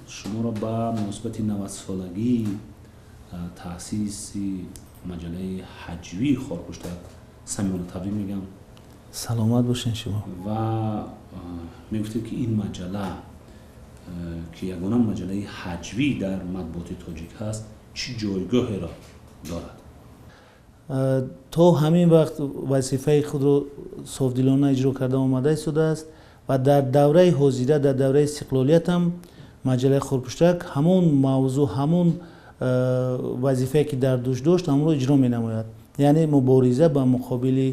Шуморо ба муносибати 90-солагии таъсиси маҷаллаи ҳаҷвии Хорпуштак самимона табрик мегӯям. Саломат бошед шумо. Ва мегуфтед, ки ин маҷалла, ки ягона маҷаллаи ҳаҷвӣ дар матбуоти тоҷик ҳаст, чӣ ҷойгоҳеро дорад? То ҳамин вақт вазифаи худро софдилона иҷро карда омада истодааст ва дар давраи ҳозира, дар давраи истиқлолиятам, маҷаллаи Хорпуштак ҳамон мавзӯъ, ҳамон вазифае, ки дар дӯш дошт, ҳамонро иҷро менамояд, яъне мубориза ба муқобили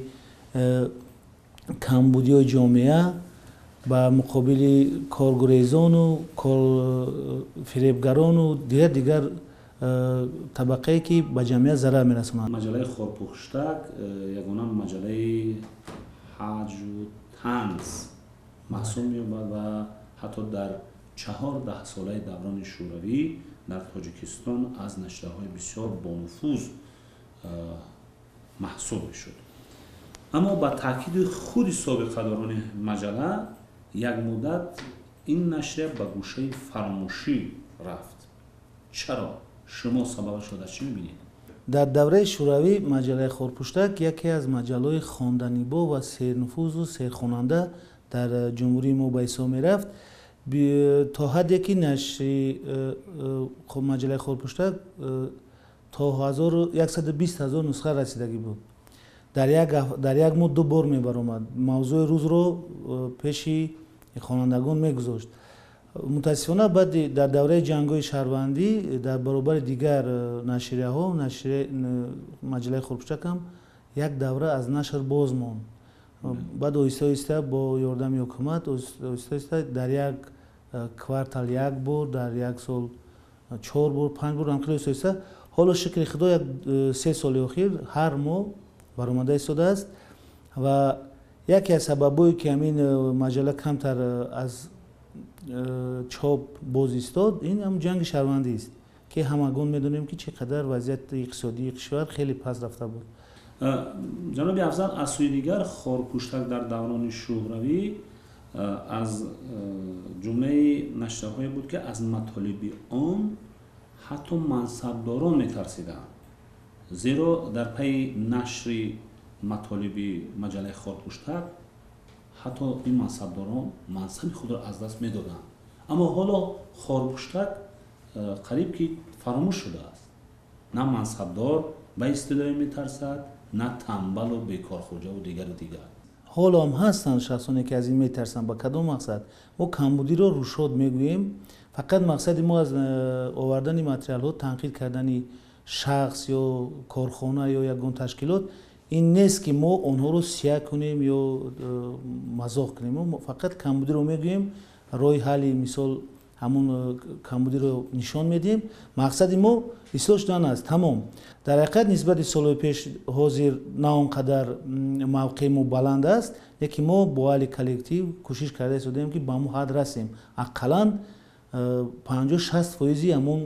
камбудиҳои ҷомеа, ба муқобили коргурезону фиребгарону дигар табақае, ки ба ҷамъият зарар мерасонанд. Маҷаллаи Хорпуштак ягона маҷаллаи ҳаҷву танз маҳсуб меёбад ва ҳатто дар 14 солаи даврони шӯравӣ дар Тоҷикистон аз нашрияҳои бисёр бонуфуз маҳсуб мешуд. Аммо ба таъкиди худи собиқадорони маҷалла, як муддат ин нашрия ба гӯшаи фаромӯшӣ рафт. Чаро? Шумо сабабашро дар чӣ мебинед? Дар давраи шӯравӣ маҷаллаи Хорпуштак яке аз маҷаллаҳои хонданибо ва сернуфузу серхонанда дар ҷумҳурии мо ба ҳисоб мерафт, то ҳадде ки нашри маҷаллаи Хорпуштак то 120 ҳазор нусха расидагӣ буд. Дар як моҳ ду бор мебаромад, мавзӯи рӯзро пеши хонандагон мегузошт. Мутаассифона, баъди дар давраи ҷангҳои шаҳрвандӣ дар баробари дигар нашрияҳо маҷаллаи Хорпуштак ҳам як давра аз нашр боз монд. Баъд оҳиста оҳиста бо ёрдами ҳукумат, оҳиста оҳиста дар як квартал як бор, дар як сол чор бор, панҷ бор, ҳамхеле оҳиста оҳиста. Ҳоло, шукри Худо, як 3 соли охир ҳар моҳ баромада истодааст. Ва яке аз сабабҳое, ки ҳамин маҷалла камтар аз чоп боз истод, ин ҳам ҷанги шаҳрвандист, ки ҳамагон медонем, ки чӣ қадар вазъияти иқтисодии кишвар хеле паст рафта буд. Ҷаноби Афзал, аз сӯи дигар, Хорпуштак дар даврони шӯравӣ аз ҷумлаи нашрияҳое буд, ки аз матолиби он ҳатто мансабдорон метарсиданд, зеро дар пайи нашри матолиби маҷаллаи Хорпуштак ҳатто ин мансабдорон мансаби худро аз даст медоданд. Аммо ҳоло Хорпуштак қариб ки фаромӯш шудааст. На мансабдор ба истилоҳе метарсад, на тамбалу бекорхӯҷаву дигару дигар. Ҳоло ҳам ҳастанд шахсоне, ки аз ин метарсанд. Ба кадом мақсад? Мо камбудиро рӯшод мегӯем. Фақат мақсади мо аз овардани материалҳо танқид кардани шахс ё корхона ё ягон ташкилот ин нест, ки мо онҳоро сия кунем ё мазоқ кунем. Мо фақат камбудиро мегӯем, роҳи ҳалли, мисол, ҳамун камбудиро нишон медиҳем. Мақсади мо ислоҳ шудан аст, тамом. Дар ҳақиқат, нисбати солҳои пеш ҳозир на он қадар мавқеи мо баланд аст, лекин мо бо аҳли коллектив кӯшиш карда истодаем, ки ба ҳамон ҳад расем, ақаллан 50-60 фоизи ҳамон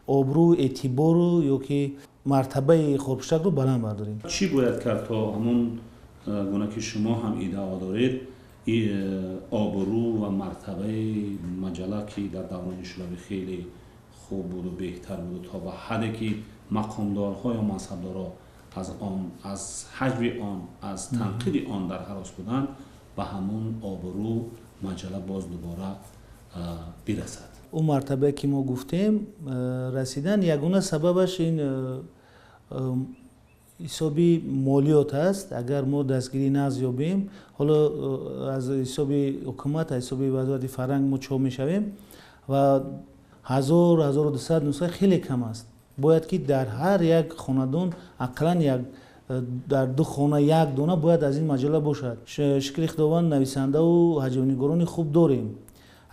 обрӯ, эътибору ё ки мартабаи Хорпуштакро баланд бардорем. Чӣ бояд кард, то ҳамон гуна ки шумо ҳам иддао доред, обрӯ ва мартабаи маҷалла, ки дар даврони шӯравӣ хеле хуб буду беҳтар буду, то ба ҳадде ки мақомдорҳо ё мансабдорҳо аз он, аз ҳаҷви он, аз танқиди он дар ҳарос буданд, ба ҳамон обрӯ маҷалла боз дубора бирасад? Ӯ мартабае, ки мо гуфтем, расидан ягона сабабаш ин ҳисоби молиёт аст. Агар мо дастгирӣ нағз ёбем, ҳоло аз ҳисоби ҳукумат, аз ҳисоби Вазорати фарҳанг мо чоп мешавем ва 1000, 1200 нусха хеле кам аст. Бояд ки дар ҳар як хонадон ақаллан як, дар ду хона як дона бояд аз ин маҷалла бошад. Шукри Худованд, нависандаву ҳаҷвнигорони хуб дорем,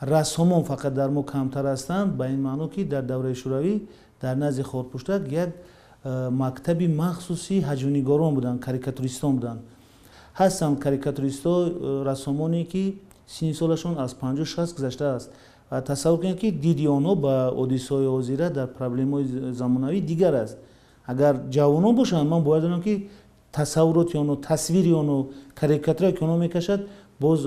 рассомон фақат дар мо камтар ҳастанд. Ба ин маъно, ки дар давраи шӯравӣ дар назди Хорпуштак як мактаби махсуси ҳаҷвнигорон буданд, карикатуристон буданд. Ҳастанд карикатуристҳо, рассомоне, ки синни солашон аз 50-60 гузаштааст. Ва тасаввур кунед, ки диди онҳо ба ҳодисаҳои ҳозира, дар проблемаҳои замонавӣ дигар аст. Агар ҷавонон бошанд, ман бовар дорам, ки тасаввуроти онҳо, тасвири онҳо, карикатурае, ки онҳо мекашад, боз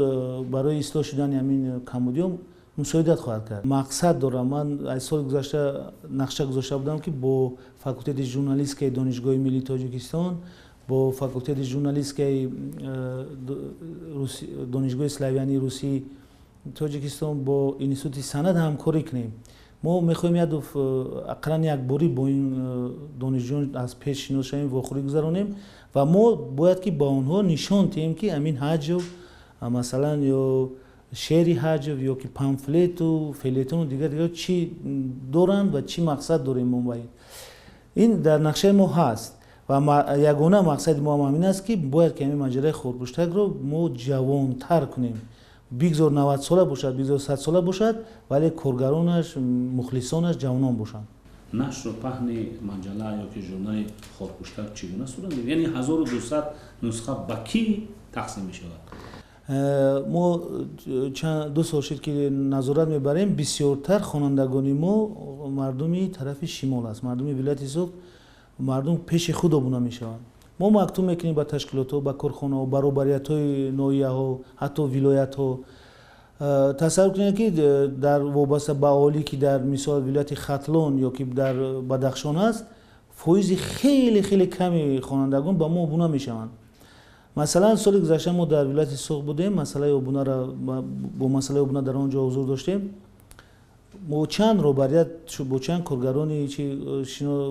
барои ислоҳ шудани ҳамин камбудиҳо мусоидат хоҳад кард. Мақсад дорам, ман аз соли гузашта нақша гузошта будам, ки бо факултети журналистикаи Донишгоҳи миллии Тоҷикистон, бо факултети журналистикаи Донишгоҳи славянии Русии Тоҷикистон, бо Институти санъат ҳамкорӣ кунем. Мо мехоҳем ақаллан якборӣ бо ин донишҷӯён аз пеш шинос шавем, вохӯрӣ гузаронем ва мо бояд ки ба онҳо нишон диҳем, ки ҳамин ҳаҷв, масалан, ё шеъри ҳаҷв, ё ки памфлету фелетону дигар дигар чӣ доранд ва чӣ мақсад дорем мо. Ба ин дар нақшаи мо ҳаст ва ягона мақсади мо ҳам ҳамин аст, ки бояд ки ҳамин маҷаллаи Хорпуштакро мо ҷавонтар кунем. Бигзор 90-сола бошад, бигзор 100-сола бошад, вале коргаронаш, мухлисонаш ҷавонон бошанд. Нашру паҳни маҷалла ё ки журнали Хорпуштак чӣ гуна сурат мегирад? Яъне 1200 нусха ба кӣ тақсим мешавад? Мо 2 сол шуд, ки назорат мебарем. Бисёртар хонандагони мо мардуми тарафи шимол аст, мардуми вилояти Суғд. Мардум пеши худ обуна мешаванд. Мо мактуб мекунем ба ташкилотҳо, ба корхонаҳо, ба роҳбариятҳои ноҳияҳо, ҳатто вилоятҳо. Тасаввур кунед, ки дар вобаста ба аҳолӣ, ки дар мисол вилояти Хатлон ё ки дар Бадахшон аст, фоизи хеле хеле ками хонандагон ба мо обуна мешаванд. Масалан, соли гузашта мо дар вилояти Суғд будем, масъалаи обунаро, бо масъалаи обуна дар он ҷо ҳузур доштем. Бо чанд роҳбарият, бо чанд коргарони чи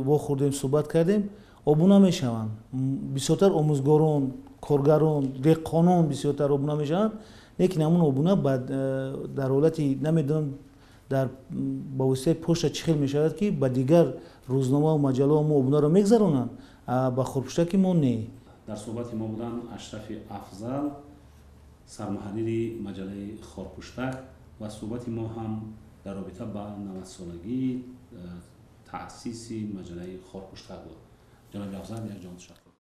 вохӯрдем, суҳбат кардем. Обуна мешаванд бисёртар омӯзгорон, коргарон, деҳқонон бисёртар обуна мешаванд, лекин ҳамун обуна дар ҳолати, намедонам, дар ба воситаи почта чӣ хел мешавад, ки ба дигар рӯзномаву маҷаллаҳо мо обунаро мегзаронанд, ба Хорпуштаки мо не. Дар суҳбати мо буданд Ашрафи Афзал, сармуҳаррири маҷаллаи Хорпуштак, ва суҳбати мо ҳам дар робита ба 90-солагии таъсиси маҷаллаи Хорпуштак буд. Ҷаноби Афзал, як ҷон ташаккур.